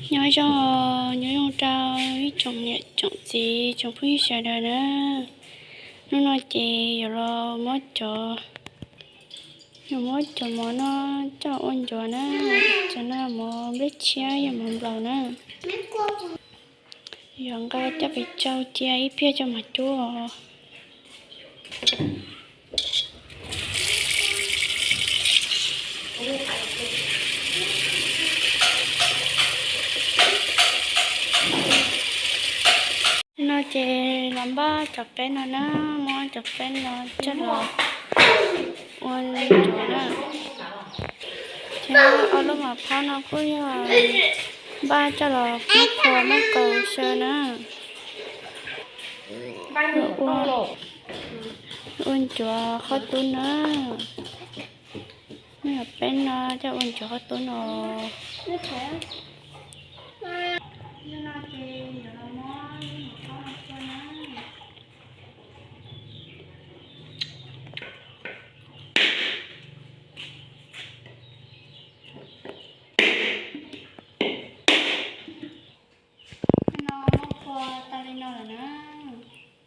Nyob zoo, nyob zoo rau ib tsoom niam tsoom txiv tsoom phooj ywg sawv daws na. Hnub no ces yuav los muab cov, yuav muab cov mov no coj ua ncuav na. Cov no mov nplej tshiab, yog mov nplaum na. Yuav nqa coj pem tsau cia ib pliag coj mam cuab. No ces los npaj cov peb no na, muab cov peb no coj los ua ncuav na. Thiab ob lub mov phab no kuj yog npaj coj los muab phua muab kaus xyaw na. Ua ncuav qhov tub na. Muab cov peb no coj ua ncuav qhov tub no. No muab phua tau li no lawm na,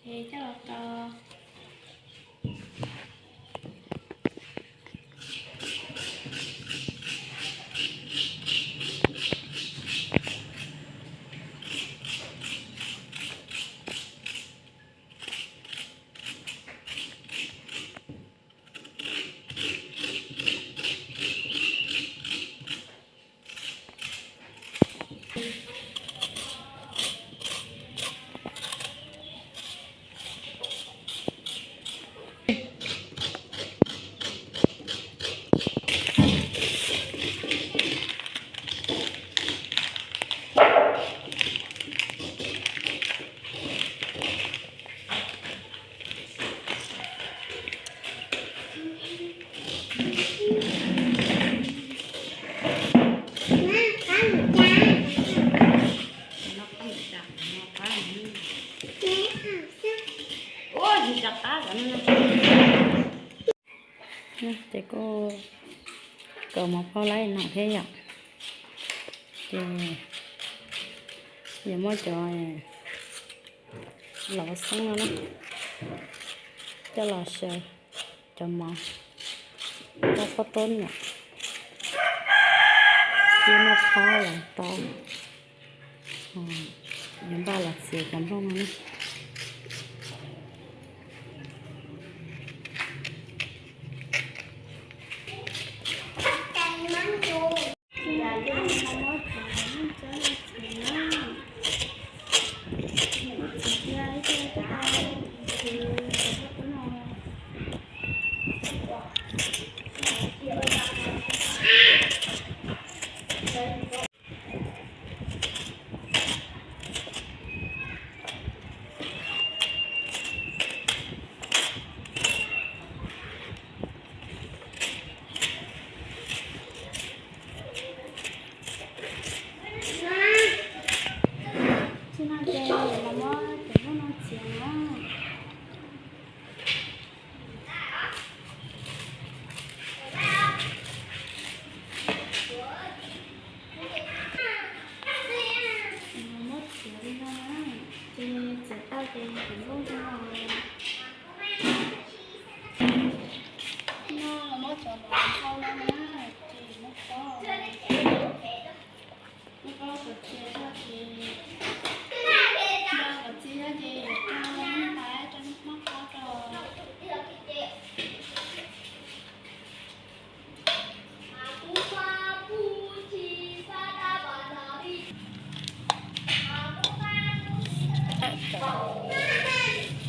ces coj los tau. Ces kuj kaus mov phab laib no thiab yom. Ces yuav muab cov lauj xeeb no na coj los xyaw cov mov, muab qhob tub nyom, thiab muab phab los tau. Yuav npaj los txiav cov nplooj no na. Tsis no ces los muab cov nplooj no txiav na. Muab txiav li no na, ces txiav tau ces cov nplooj no. No los muab cov mov hau no na, ces muab pob, muab pob kom txia tag ces, npaj kom txia tag ces yuav rau nqaij rau lub hmab pob rau.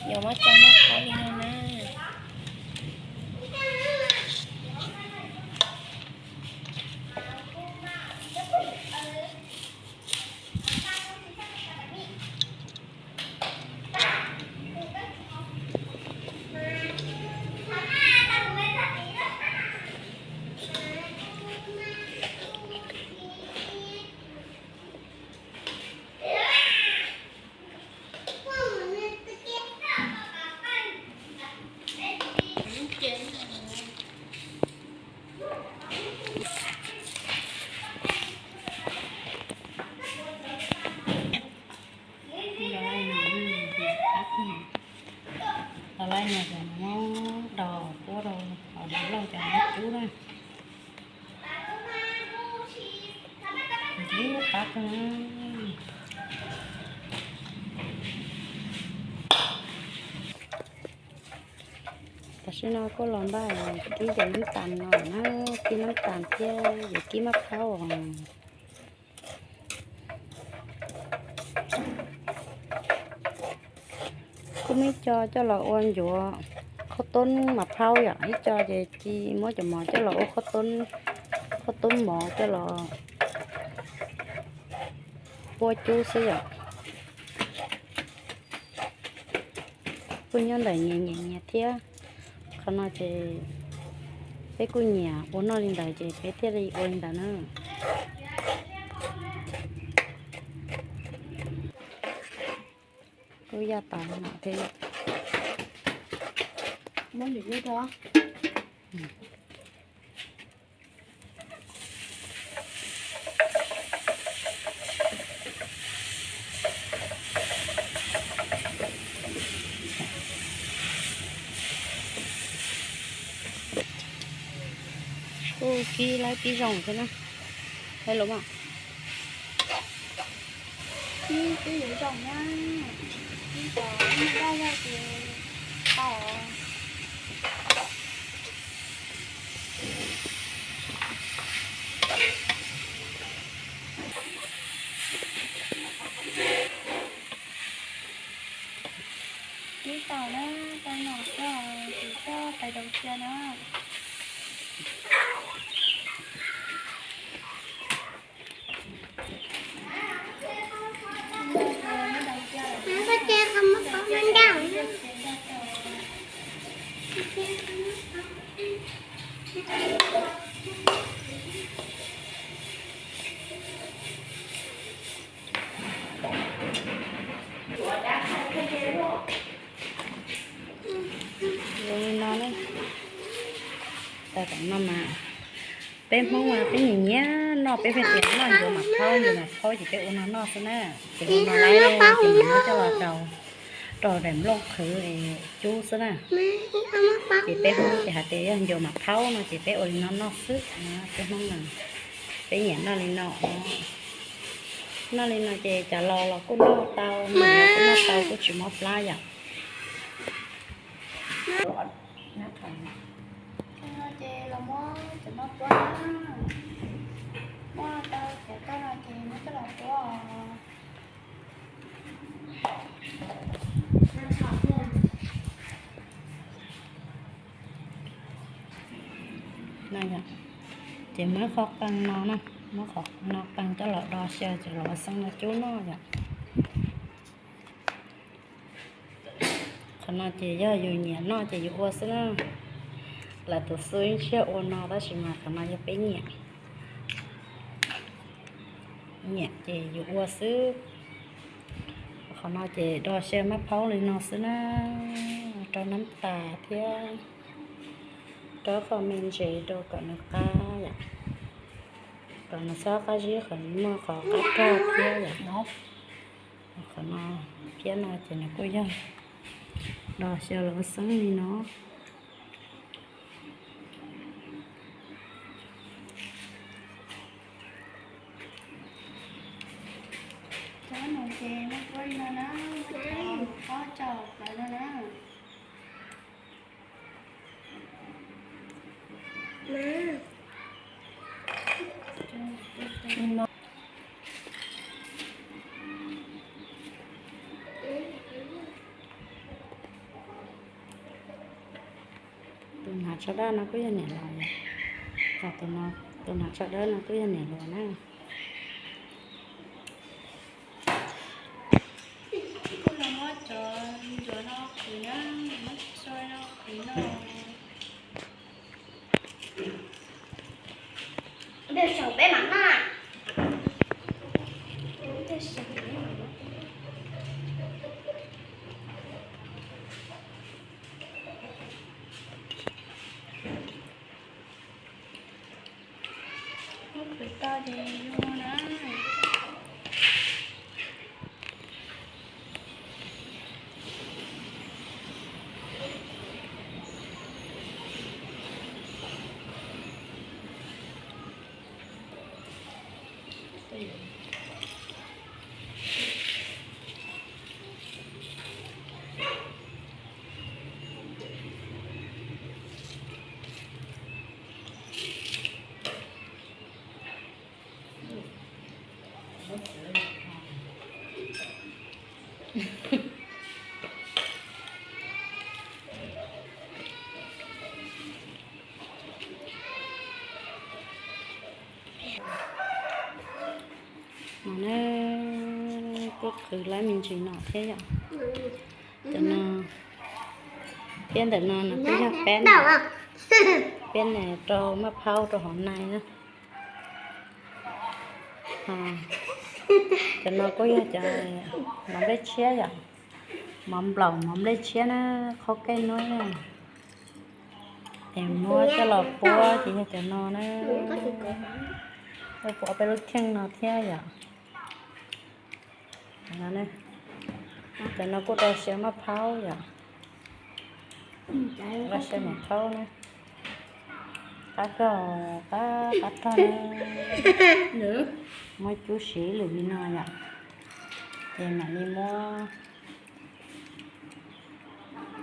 Yuav muab cov mov pob li no na. Cov no cov no dos puab rau, los dos lauj cov no cub na. Ntxim qab kawg. Tam sim no kuj los npaj kib cov nab tas no na, kib nab tas thiab yuav kib mab phaub os. Kuj muaj ib co coj los ua ncuav qhaub toob mas phaub yom, ib co ces ci muab cov mov coj los ua qhaub toob, qhaub toob mov coj los ua cub xwb yom. Kuj nyob ntawm nyias nyias nyias thiab. Qhov no ces peb kuj nyiam ua noj li ntawd ces peb thiaj li ua li ntawd na. Kuj yaj tas no thiab. Kuj kib lawv kib zoo thiab na. Lov kib yuav zoo na, kib kom daj yog ces tau. Kib tau na, tau no xwb, tsis txhob pais rau cia na. Zoo li no na. Tau tam no mas peb Hmoob mas peb nyiam nyiam noj, peb pheej tias noj ncuav mas phaub, ncuav mas phaub ces peb ua no noj xwb na. Ces ua no lawm ces mam muab coj los rau, rau daim nplooj qhwv cub xwb na. Ces peb Hmoob ces hais tias yog ncuav mas phaub no ces peb ua li no noj xwb. Peb Hmoob no peb nyiam noj li no. Noj li no ces cov laus los kuj noj tau, noj tau kuj tsis mob plab yom. Ces los muab cov no puab, muab tau cov toj no ces muab coj los puab. Ces muab qhov qeej no na, muab qhov no qeej coj los do xyaw ces los ua xeeb no cub noj yom. Qhov no ces yog yus nyiam noj ces yus ua xwb na. Lawv tus xub ib tsiaj ua no tab sis mas qhov no yog peb nyiam, nyiam ces yus ua xwb. Qhov no ces do xyaw mab phaub li no xwb na, rau nab tas thiab rau qhov me ntsis rau kom nws qab yom, kom nws txhob qab zib, qhov muaj qhov qab rag thiab yom. Qhov no, phiab no ces nws kuj yog do xyaw los ua xeeb li no. Cov no ces muab puab li no na, muab cov pob tsaum plawv no na. Tus hnav tsho dawb no kuj yog niam laus, tus hnav tsho dawb no kuj yog niam laus na. Kuj los muab cov ncuav no qhwv na, muab soi no qhwv no. Muab qhwv tau ces yuav no na. No ne, kuj qhwv lawm me ntsis no thiab yom. Cov no, thiab ntawm no nws kuj yog peb, peb niam rau maj phaub rau hauv nais na. Cov no kuj yog cov mov nplej tshiab yom, mov nplaum mov nplej tshiab na, qhaub kej nuab na. Es muab coj los puab ces yog cov no na. Puab peb lub kheej no thiab yom. Cov no kuj rau siab maj phaub yom. Rau siab maj phaub na. Qab kawg, qab, qab rog na. Muab cub siv lwm li no yom. Ces mam li muab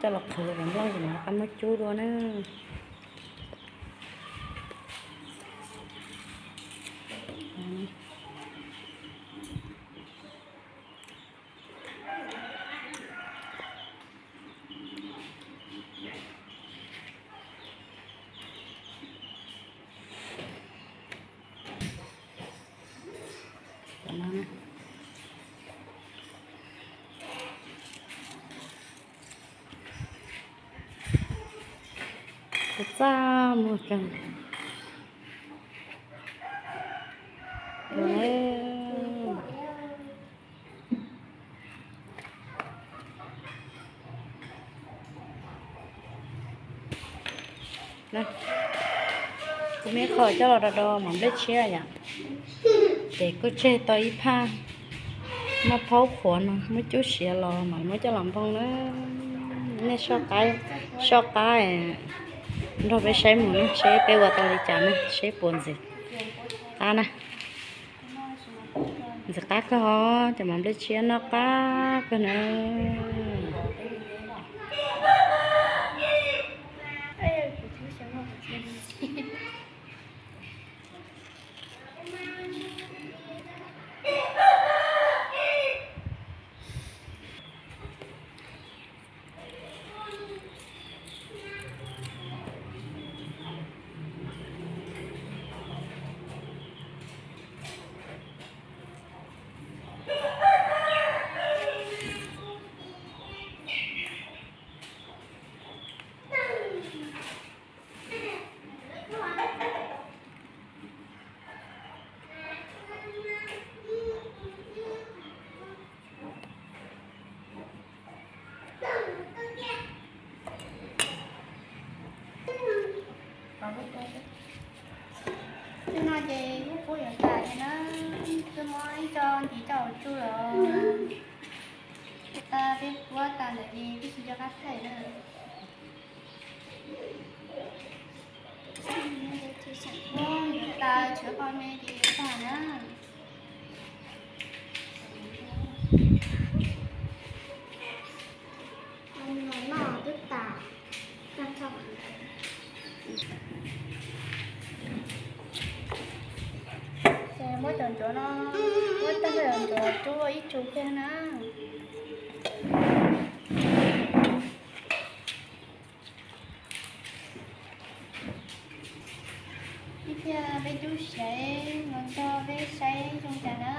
coj los qhwv kom nplooj ces mam rov qab muab cub dua na. Txaj muag kawg. Kuv muab qhov coj los do do mov nplej tshiab yom. Ces kuj tseg tau ib phaj maj phaub qhuav no muab cub siav los mam muab coj los npoo na. Nej soj qab, soj qab nrog peb saib mus na, saib peb ua tau li cas na, saib puas ntxim qab na. Ntxim qab kawg os, cov mov nplej tshiab noj qab kawg na. Hnub no ces kuv puab yuav tas thiab na, twb muab ib co ntxiv coj los tsuj lawm. Tag peb puab tas ntawd ces twb tsis nco qab thaij na. Yuav tas tshuav qhov me ces yuav tag na. Noj twb tas. Ces muab cov ntsuav no, muab tag cov ntsuav rub ua ib tsu kiag na. Ib pliag peb cub siav los nrog peb saib zoo cas na.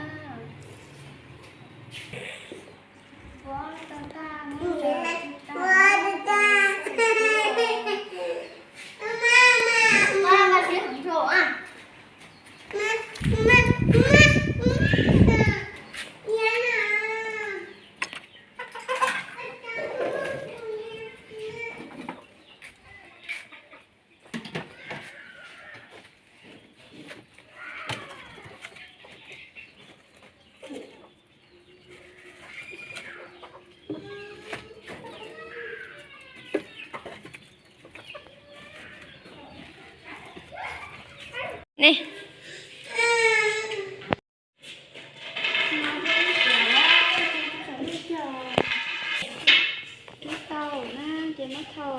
Ni. Twb tau na ces muab thau.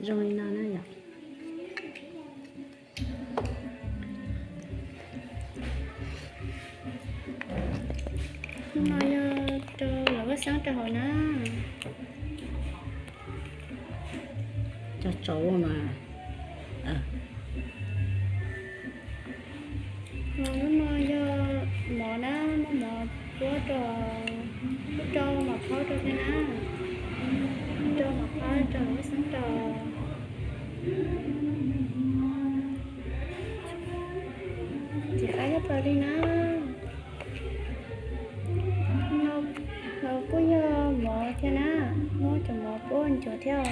Zoo li no na yom. Hnub no yog rau lawv ua xeeb rau hauv na. Cov tsau mas. Lub no yog mov na, muab mov puab rau, puab rau mov qhaub rau thiab na. Rau mov qhaub rau lawv ua xeeb rau. Ntxim qab tshaj plaws li na. No kuj yog mov thiab na, muab cov mov puab ncuav thiab os.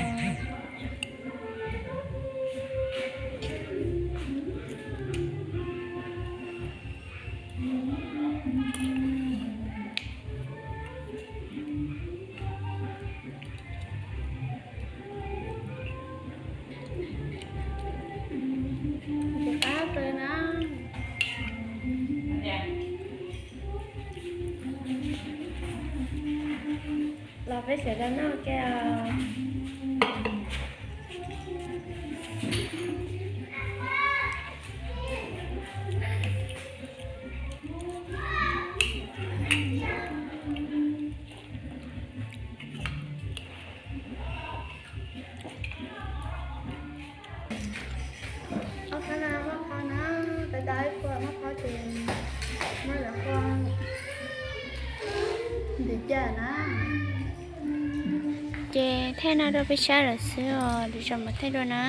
Ntxim qab tshaj plaws na. Los peb sawv daws noj ke os. Ob phab no maj qhov na, tau tau ib qho maj qhov ces muab lawv qhua ntws ca na. Ces thaij no rau peb saib lawm xwb os, lwm zaus mam thaij dua na.